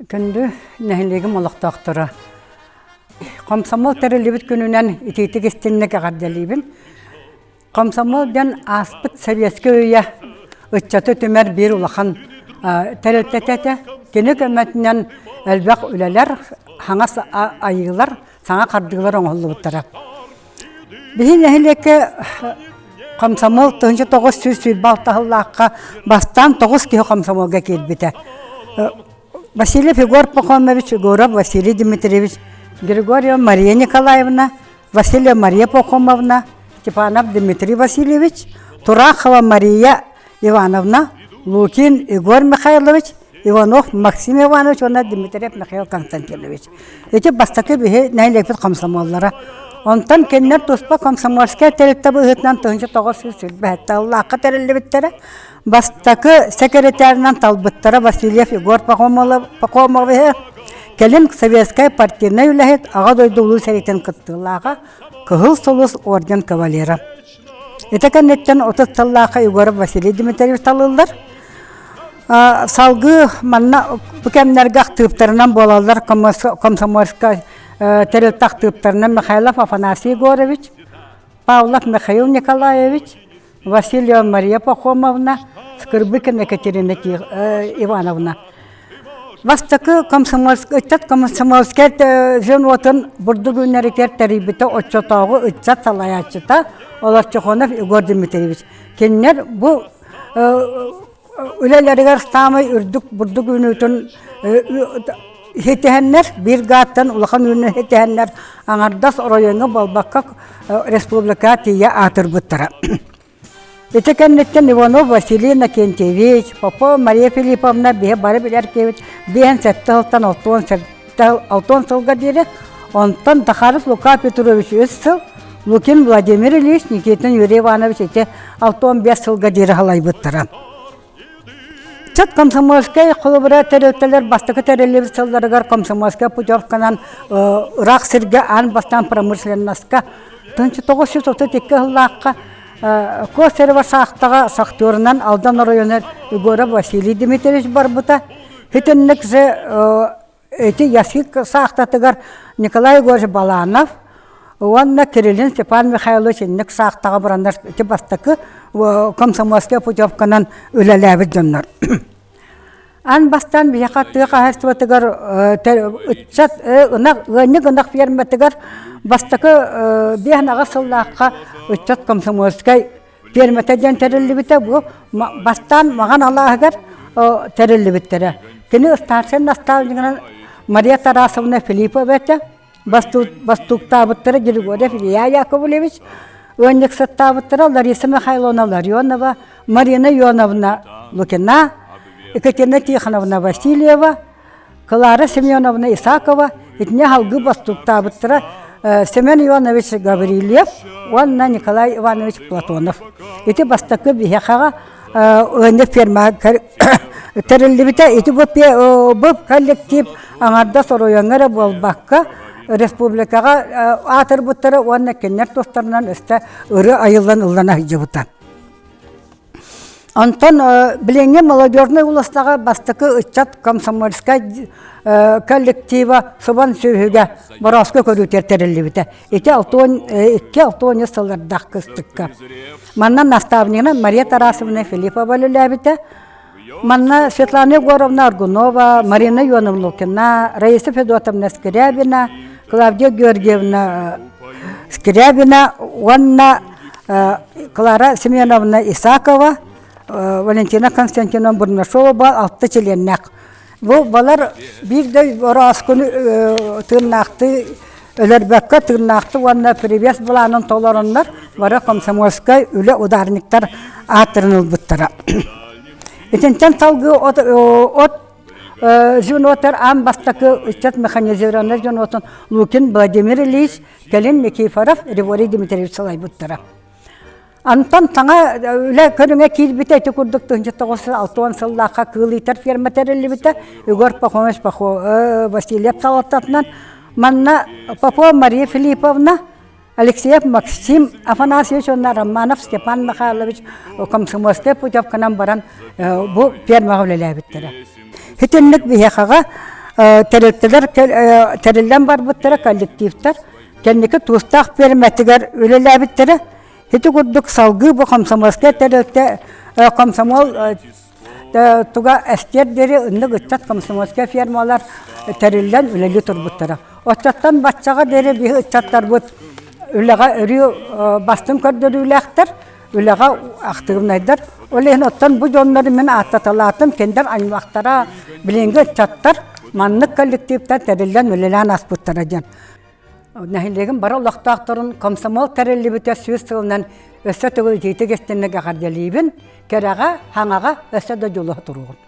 Күндү нэһилиэгим олохтоохторо! Комсомол тэриллибит күнүнэн итиитик истиҥник эҕэрдэлиибин. Комсомол диэн ааспыт советскай үйэ ыччаты түмэр биир улахан тэрилтэтэ этэ. Кини көмөтүнэн элбэх үлэлэр, хаҥас айыылар, саҥа хардыылар оҥоһуллубуттара. Биһи нэһилиэккэ комсомол 1926 сыллаахха бастаан тоҕус киһи комсомолга киирбитэ. Васильев Егор Пахомович, Егоров Василий Дмитриевич, Григорьева Мария Николаевна, Васильева Мария Пахомовна, Степанов Дмитрий Васильевич, Турахова Мария Ивановна, Лукин Егор Михайлович, Иванов Максим Иванович уонна Дмитриев Михаил Константинович. Ити бастакы биһи нэһилиэкпит комсомоллара. Онтон кинилэр туспа комсомольскай тэрилтэ быһыытынан 1927 сыллаахха тэриллибиттэрэ. Бастакы секретарынан талбыттара Васильев Егор Пахомовиһы, кэлин советскай партийнай үлэһит, Аҕа дойду Улуу сэриитин кыттыылааҕа, Кыһыл Сулус орден кавалера. Ити кэнниттэн 30 сыллаахха Егоров Василий Дмитриевич талыллар. Салгыы манна бу кэмнэргэ актыыптарынан буолаллар комсомольскай тэрилтэ актыыптарынан Михайлов Афанасий Егорович, Павлов Михаил Николаевич, Васильева Мария Пахомовна, Скрыбыкина Екатерина Ивановна. Бастакы комсомольск ыччат комсомольскай звенотун бурдук үүннэритигэр тэрийбитэ оччотооҕу ыччат салайааччыта Олорчохонов Егор Дмитриевич. Кинилэр бу үлэлэригэр саамай үрдүк бурдук үүнүүтүн ситиһэннэр, биир гааттан улахан үүнүү ситиһэннэр аҥардас оройуоҥҥа буолбакка республикаҕа тиийэ аатырбыттара. Ити кэнниттэн Иванов Василий Иннокентьевич, Попова Мария Филипповна биһи бары билэр киһибит 57 сылтан 67 сылга диэри, онтон Захаров Лука Петрович үс сыл, Лукин Владимир Ильич, Никитин Юрий Иванович ити 65 сылга диэри халайбыттара. Чат комсомольскай холобура тэрилтэлэр бастакы тэриллибит сылларыгар комсомольскай путевканан ыраах сиргэ аан бастаан промышленноска 1932 сыллаахха Косарева шахтаҕа шахтерынан Алдан оройуонугар Егоров Василий Дмитриевич барбыта. Итинник же ити Ясик шахтатыгар Николай Егорович Баланов уонна Кириллин Степан Михайлович инник шахтаҕа бараннар ити бастакы комсомольскай путевканан үлэлээбит дьоннор. Аан бастаан биһиэхэ тыа хаһаайыстыбатыгар ыччат ынах ыанньык ынах ферматыгар бастакы 5-8 сыллаахха ыччат комсомольскай фермата диэн тэриллибитэ. Бу бастаан Маҕан алааһыгар тэриллибиттэрэ. Кини старшай наставнигынан Мария Тарасовна Филиппова этэ. Бастууктаабыттара Григорьев Илья Яковлевич, ыанньыксыттаабыттара Лариса Михайловна Ларионова, Марина Ионовна Лукина, Екатерина Тихоновна Васильева, Клара Семеновна Исакова, итини салгыы бастууктаабыттара Семен Иванович Гаврильев уонна Николай Иванович Платонов. Ити бастакы биһиэхэҕэ ыанньык ферма тэриллибитэ. Ити бу коллектив аҥардас оройуоҥҥа эрэ буолбакка, республикаҕа аатырбыттара уонна кинилэр тустарынан өссө ырыа айыллан ыллана сылдьыбыта. Онтон билиҥҥи молодежнай уластаҕа бастакы ыччат комсомольскай коллектива субан сүөһүгэ борооско көрүүтүгэр тэриллибитэ. Ити 62-63 сыллардаах кыстыкка. Манна наставнигынан Мария Тарасовна Филиппова үлэлээбитэ. Манна Светлана Егоровна Аргунова, Марина Ионовна Лукина, Раиса Федотовна Скрябина, Клавдия Георгиевна Скрябина уонна Клара Семеновна Исакова, Валентина Константиновна Бурнашова баар алта чилиэннээх. Бу балар биир да орооскуну тыыннаахтыы өлөрбөккө тыыннаахтыы уонна привес былаанын толороннор бары комсомольскай үлэ ударниктар ааттарын ылбыттара. Итинтэн салгыы от, от звенотар аан бастакы ыччат механизированнай звенотун Лукин Владимир Ильич, кэлин Никифоров Григорий Дмитриевич салайбыттара. Антон саҥа үлэ көрүҥэ киирбитэ ити курдук 1960 сыллаахха кыыл иитэр ферма тэриллибитэ. Егор Пахомович Васильев салалтатынан манна Попова Мария Филипповна, Алексеев Максим Афанасьевич уонна Романов Степан Михайлович комсомольскай путевканан баран бу фермаҕа үлэлээбиттэрэ. Итинник биһиэхэҕэ. тэрилтэлэр тэриллэн барбыттара коллективтар кэнники туустаах пиэрмэтигэр үлэлээбиттэрэ. Ити курдук салгыы бу комсомольскай тэрилтэ комсомол туга эстиэр диэри ыннык ыччат комсомольскай фермалар тэриллэн үлэлии турбуттара. Оччоттон баччаҕа диэри биһи ыччаттарбыт үлэҕэ өрүү бастыҥ көрдөрүүлээхтэр, үлэҕэ актыыбынайдар. Ол иһин оттон бу дьоннору мин ааттаталаатым, кинилэр аймахтара, билиҥҥи ыччаттар маннык коллективтар тэриллэн үлэлээн ааспыттара диэн. Нэһилиэгим бары олохтоохторун комсомол тэриллибитэ сүүс сылынан өссө төгүл итиитик истинник эҕэрдэлиибин, кэрэҕэ, хаҥаҕа өссө да дьулуһа туруоҕун.